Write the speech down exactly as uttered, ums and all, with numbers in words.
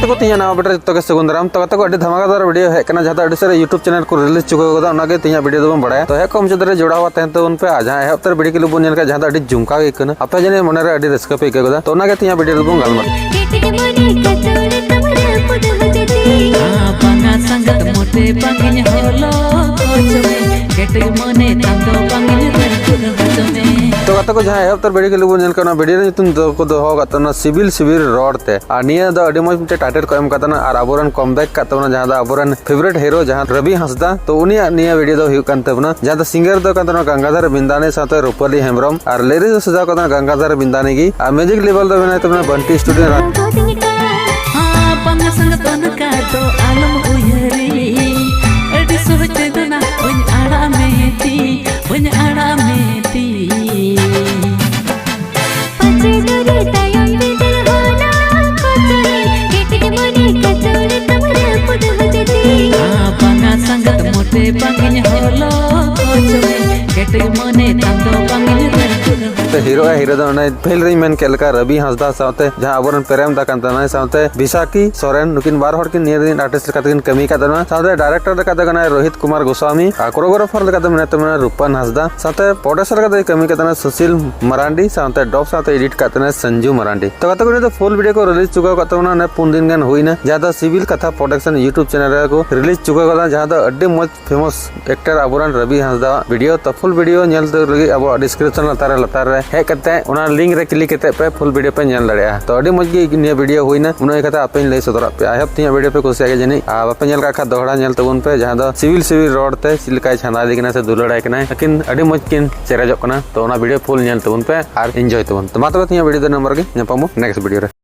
ᱛᱟᱠᱚ ᱛᱤᱧᱟᱹ ᱱᱟᱣᱟ ᱵᱮᱴᱟ ᱡᱚᱛᱚ ᱜᱮ ᱥᱟᱹᱜᱩᱱ ᱫᱟᱨᱟᱢ᱾ ᱛᱚ ᱜᱟᱛᱮ ᱠᱚ ᱟᱹᱰᱤ ᱫᱷᱟᱢᱟᱠᱟᱫᱟᱨ ᱵᱷᱤᱰᱤᱭᱳ ᱦᱮᱡ ᱠᱟᱱᱟ, ᱡᱟᱦᱟᱸ ᱫᱚ ᱟᱹᱰᱤ ᱥᱟᱨᱟ YouTube ᱪᱮᱱᱮᱞ ᱠᱚ ᱨᱤᱞᱤᱡᱽ ᱪᱩᱠᱟᱹᱣ ᱠᱟᱫᱟ, ᱚᱱᱟᱜᱮ ᱛᱤᱦᱤᱧᱟᱜ ᱵᱷᱤᱰᱤᱭᱳ ᱫᱚᱵᱚᱱ ᱵᱟᱲᱟᱭᱟ᱾ ᱛᱚ ᱦᱮᱡ ᱠᱚᱜ ᱢᱩᱪᱟᱹᱫ ᱨᱮ ᱡᱚᱲᱟᱣ ᱛᱟᱦᱮᱱ ᱛᱟᱵᱚᱱ ᱯᱮ᱾ ᱟᱨ ᱡᱟᱦᱟᱸ ᱮᱦᱚᱵ ᱩᱛᱟᱹᱨ ᱵᱷᱤᱰᱤᱭᱳ ᱠᱞᱤᱯ ᱵᱚᱱ ᱧᱮᱞ ᱠᱟᱜ, ᱡᱟᱦᱟᱸ ᱫᱚ ᱟᱹᱰᱤ ᱡᱷᱩᱢᱠᱟ ᱜᱮ ᱟᱹᱭᱠᱟᱹᱜ ᱠᱟᱱᱟ, ᱟᱯᱮ ᱡᱟᱹᱱᱤᱡ ᱢᱚᱱᱮᱨᱮ ᱟᱹᱰᱤ ᱨᱟᱹᱥᱠᱟᱹ ᱯᱮ ᱟᱹᱭᱠᱟᱹᱣ ᱠᱟᱫᱟ᱾ ᱛᱚ ᱚᱱᱟᱜᱮ ᱛᱤᱦᱤᱧᱟᱜ ᱵᱷᱤᱰᱤᱭᱳ ᱨᱮᱵᱚᱱ ᱜᱟᱞᱢᱟᱨᱟᱣᱟ᱾ ᱠᱮᱴᱮᱡ ᱢᱚᱱᱮ ᱠᱟᱪᱚᱲ ᱛᱟᱢ ᱨᱟᱹᱯᱩᱫ ᱦᱚᱪᱚ ᱛᱤᱧ᱾ ᱵᱟᱝᱟ ᱥᱟᱸᱜᱟᱛ ᱢᱚᱴᱮ ᱵᱟᱝᱤᱧ ᱦᱚᱞᱚ ᱦᱚᱪᱚ ᱢᱮ, ᱠᱮᱴᱮᱡ ᱢᱚᱱᱮ ᱛᱟᱢ ᱫᱚ ᱵᱟᱝᱤᱧ ᱨᱟᱹᱯᱩᱫ ᱦᱚᱪᱚ ᱢᱮ᱾ ᱛᱚ ᱜᱟᱛᱮ ᱠᱚ, ᱡᱟᱦᱟᱸ ᱮᱦᱚᱵ ᱩᱛᱟᱹᱨ ᱵᱷᱤᱰᱤᱭᱳ ᱠᱞᱤᱯ ᱵᱚᱱ ᱧᱮᱞ ᱠᱟᱜ, ᱚᱱᱟ ᱵᱷᱤᱰᱤᱭᱳ ᱨᱮ ᱧᱩᱛᱩᱢ ᱫᱚᱠᱚ ᱫᱚᱦᱚ ᱟᱠᱟᱫ ᱛᱟᱵᱚᱱᱟ ᱥᱤᱵᱤᱞ ᱥᱤᱵᱤᱞ ᱨᱚᱲ ᱛᱮ᱾ ᱟᱨ ᱱᱤᱭᱟᱹ ᱫᱚ ᱟᱹᱰᱤ ᱢᱚᱡᱽ ᱢᱤᱫᱴᱮᱡ ᱴᱟᱭᱴᱮᱞ ᱠᱚ ᱮᱢ ᱠᱟᱫ ᱛᱟᱵᱚᱱᱟ ᱟᱨ ᱟᱵᱚᱨᱮᱱ ᱠᱚᱢ ᱵᱮᱠ ᱠᱟᱫ ᱛᱟᱵᱚᱱᱟ, ᱡᱟᱦᱟᱸ ᱫᱚ ᱟᱵᱚᱨᱮᱱ ᱯᱷᱮᱵᱟᱨᱮᱴ ᱦᱤᱨᱳ ᱡᱟᱦᱟᱸ ᱨᱚᱵᱤ ᱦᱟᱸᱥᱫᱟ, ᱛᱚ ᱩᱱᱤᱭᱟᱜ ᱱᱤᱭᱟᱹ ᱵᱷᱤᱰᱤᱭᱳ ᱫᱚ ᱦᱩᱭᱩᱜ ᱠᱟᱱ ᱛᱟᱵᱚᱱᱟ, ᱡᱟᱦᱟᱸ ᱫᱚ ᱥᱤᱝᱜᱟᱨ ᱫᱚ ᱠᱟᱱ ᱛᱟᱵᱚᱱᱟ ᱜᱟᱝᱜᱟᱫᱷᱚᱨ ᱵᱤᱱᱫᱟᱱᱤ ᱥᱟᱶᱛᱮ ᱨᱩᱯᱟᱞᱤ ᱦᱮᱢᱵᱨᱚᱢ, ᱟᱨ ᱞᱤᱨᱤᱠᱥ ᱫᱚ ᱥᱟᱡᱟᱣ ᱠᱟᱱ ᱛᱟᱵᱚᱱᱟ ᱜᱟᱝᱜᱟᱫᱷᱚᱨ ᱵᱤᱱᱫᱟᱱᱤ ᱜᱮ, ᱟᱨ ᱢᱤᱣᱡᱤᱠ ᱞᱮᱵᱮᱞ ᱫᱚ ᱢᱮᱱᱟᱭ ᱛᱟᱵᱚᱱᱟ ᱵᱟᱱᱴᱤ ᱥᱴᱩᱰᱤᱭᱳ ᱨᱮ᱾ ᱦᱟᱯᱟᱝ ᱥᱟᱸᱜᱟᱛ ᱚᱱᱠᱟ ᱫᱚ ᱟᱞᱚᱢ ᱩᱭᱦᱟᱹᱨᱤᱧ, ᱟᱹᱰᱤ ᱥᱚᱦᱚᱡ ᱛᱮᱫᱚ ᱱᱟᱜ ᱵᱟᱹᱧ ᱟᱲᱟᱜ ᱢᱮ ᱛᱤ, ᱵᱟᱹᱧ ᱟᱲᱟᱜ ᱢᱮ ᱛᱤ᱾ ᱯᱟᱪᱮ ᱰᱩᱨᱤ ᱛᱟᱭᱚᱢ ᱵᱤᱫᱟᱹᱞ ᱦᱚᱞᱚ ᱠᱚᱪᱚᱭ, ᱠᱮᱴᱮᱡ ᱢᱚᱱᱮ ᱠᱟᱪᱚᱲ ᱛᱟᱢ ᱨᱟᱹᱯᱩᱫ ᱦᱚᱪᱚ ᱛᱤᱧ᱾ ᱵᱟᱝᱟ ᱥᱟᱸᱜᱟᱛ ᱢᱚᱴᱮ ᱵᱟᱝᱤᱧ ᱦᱚᱞᱚ ᱦᱚᱪᱚ ᱢᱮ, ᱠᱮᱴᱮᱡ ᱢᱚᱱᱮ ᱛᱟᱢ ᱫᱚ ᱵᱟᱝᱤᱧ ᱨᱟᱹᱯᱩᱫ ᱦᱚᱪᱚ ᱢᱮ᱾ ᱦᱤᱨᱳ ᱟᱨ ᱦᱤᱨᱳ ᱫᱚ ᱚᱱᱮ ᱯᱟᱹᱦᱤᱞ ᱨᱤᱧ ᱢᱮᱱ ᱠᱮᱫ ᱞᱮᱠᱟ ᱨᱚᱵᱤ ᱦᱟᱸᱥᱫᱟ ᱥᱟᱶᱛᱮ ᱡᱟᱦᱟᱸ ᱟᱵᱚᱨᱮᱱ ᱯᱨᱮᱢ ᱫᱟ ᱠᱟᱱ ᱛᱟᱦᱮᱱᱟᱭ, ᱥᱟᱶᱛᱮ ᱵᱤᱥᱟᱠᱤ ᱥᱚᱨᱮᱱ, ᱱᱩᱠᱤᱱ ᱵᱟᱨ ᱦᱚᱲ ᱠᱤᱱ ᱱᱤᱭᱟᱹ ᱨᱤᱱ ᱟᱨᱴᱤᱥᱴ ᱞᱮᱠᱟ ᱛᱮᱠᱤᱱ ᱠᱟᱹᱢᱤ ᱠᱟᱫ ᱛᱟᱵᱚᱱᱟ᱾ ᱥᱟᱶᱛᱮ ᱰᱟᱭᱨᱮᱠᱴᱚᱨ ᱞᱮᱠᱟ ᱫᱚ ᱠᱟᱱᱟᱭ ᱨᱳᱦᱤᱛ ᱠᱩᱢᱟᱨ ᱜᱳᱥᱣᱟᱢᱤ, ᱟᱨ ᱠᱳᱨᱳᱜᱨᱟᱯᱷᱟᱨ ᱞᱮᱠᱟ ᱫᱚ ᱢᱮᱱᱟᱭ ᱛᱟᱵᱚᱱᱟ ᱨᱩᱯᱟᱱ ᱦᱟᱸᱥᱫᱟ, ᱥᱟᱶᱛᱮ ᱯᱨᱚᱰᱭᱩᱥᱟᱨ ᱞᱮᱠᱟ ᱫᱚᱭ ᱠᱟᱹᱢᱤ ᱠᱟᱫ ᱛᱟᱵᱚᱱᱟ ᱥᱩᱥᱤᱞ ᱢᱟᱨᱟᱱᱰᱤ, ᱥᱟᱶᱛᱮ ᱰᱚᱵ ᱥᱟᱶᱛᱮ ᱮᱰᱤᱴ ᱠᱟᱫ ᱛᱟᱵᱚᱱᱟ ᱥᱚᱧᱡᱩ ᱢᱟᱨᱟᱱᱰᱤ᱾ ᱛᱚ ᱜᱟᱛᱮ ᱠᱚ, ᱱᱤᱭᱟᱹ ᱫᱚ ᱯᱷᱩᱞ ᱵᱷᱤᱰᱤᱭᱳ ᱠᱚ ᱨᱤᱞᱤᱡᱽ ᱪᱩᱠᱟᱹᱣ ᱠᱟᱫ ᱛᱟᱵᱚᱱᱟ, ᱚᱱᱮ ᱯᱩᱱ ᱫᱤᱱ ᱜᱟᱱ ᱦᱩᱭᱱᱟ, ᱡᱟᱦᱟᱸ ᱫᱚ ᱥᱤᱵᱤᱞ ᱠᱟᱛᱷᱟ ᱯᱨᱚᱰᱟᱠᱥᱚᱱ YouTube ᱪᱮᱱᱮᱞ ᱨᱮᱠᱚ ᱨᱤᱞᱤᱡᱽ ᱪᱩᱠᱟᱹᱣ ᱠᱟᱫᱟ, ᱡᱟᱦᱟᱸ ᱫᱚ ᱟᱹᱰᱤ ᱢᱚᱡᱽ ᱯᱷᱮᱢᱟᱥ ᱮᱠᱴᱟᱨ ᱟᱵᱚᱨᱮᱱ ᱨᱚᱵᱤ ᱦᱟᱸᱥᱫᱟᱣᱟᱜ ᱵᱷᱤᱰᱤᱭᱳ᱾ ᱛᱚ ᱯᱷᱩᱞ ᱵᱷᱤᱰᱤᱭᱳ ᱧᱮᱞ ᱞᱟᱹᱜᱤᱫ ᱟᱵᱚᱣᱟᱜ ᱰᱤᱥᱠᱨᱤᱯᱥᱚᱱ ᱞᱟᱛᱟᱨ ᱨᱮ, ᱞᱟᱛᱟᱨ ᱨᱮ ᱦᱮᱡ ᱠᱟᱛᱮ ᱚᱱᱟ ᱞᱤᱝᱠ ᱨᱮ ᱠᱞᱤᱠ ᱠᱟᱛᱮ ᱯᱮ ᱯᱷᱩᱞ ᱵᱷᱤᱰᱤᱭᱳ ᱯᱮ ᱧᱮᱞ ᱫᱟᱲᱮᱭᱟᱜᱼᱟ᱾ ᱛᱚ ᱟᱹᱰᱤ ᱢᱚᱡᱽ ᱜᱮ ᱱᱤᱭᱟᱹ ᱵᱷᱤᱰᱤᱭᱳ ᱦᱩᱭᱱᱟ, ᱩᱱᱟᱹᱜ ᱠᱟᱛᱷᱟ ᱟᱯᱮᱧ ᱞᱟᱹᱭ ᱥᱚᱫᱚᱨᱟᱜ ᱯᱮᱭᱟ᱾ ᱟᱭ ᱦᱳᱯ ᱛᱤᱦᱤᱧᱟᱜ ᱵᱷᱤᱰᱤᱭᱳ ᱯᱮ ᱠᱩᱥᱤᱭᱟᱜ ᱜᱮᱭᱟ ᱡᱟᱹᱱᱤᱡ, ᱟᱨ ᱵᱟᱯᱮ ᱧᱮᱞ ᱠᱟᱜ ᱠᱷᱟᱱ ᱫᱚᱦᱲᱟ ᱧᱮᱞ ᱛᱟᱵᱚᱱ ᱯᱮ, ᱡᱟᱦᱟᱸ ᱫᱚ ᱥᱤᱵᱤᱞ ᱥᱤᱵᱤᱞ ᱨᱚᱲ ᱛᱮ ᱪᱮᱫ ᱞᱮᱠᱟᱭ ᱪᱷᱟᱸᱫᱟ ᱤᱫᱤ ᱠᱟᱱᱟ ᱥᱮ ᱫᱩᱞᱟᱹᱲᱟᱭ ᱠᱟᱱᱟᱭ, ᱟᱹᱠᱤᱱ ᱟᱹᱰᱤ ᱢᱚᱡᱽ ᱠᱤᱱ ᱪᱮᱨᱮᱡᱚᱜ ᱠᱟᱱᱟ᱾ ᱛᱚ ᱚᱱᱟ ᱵᱷᱤᱰᱤᱭᱳ ᱯᱷᱩᱞ ᱧᱮᱞ ᱛᱟᱵᱚᱱ ᱯᱮ ᱟᱨ ᱤᱱᱡᱚᱭ ᱛᱟᱵᱚᱱ᱾ ᱛᱚ ᱢᱟ ᱛᱚᱵᱮ ᱛᱤᱦᱤᱧᱟᱜ ᱵᱷᱤᱰᱤᱭᱳ ᱫᱚ ᱱᱚᱣᱟ ᱨᱮᱜᱮ, ᱧᱟᱯᱟᱢᱚᱜ ᱱᱮᱠᱥᱴ ᱵᱷᱤᱰᱤᱭᱳ ᱨᱮ᱾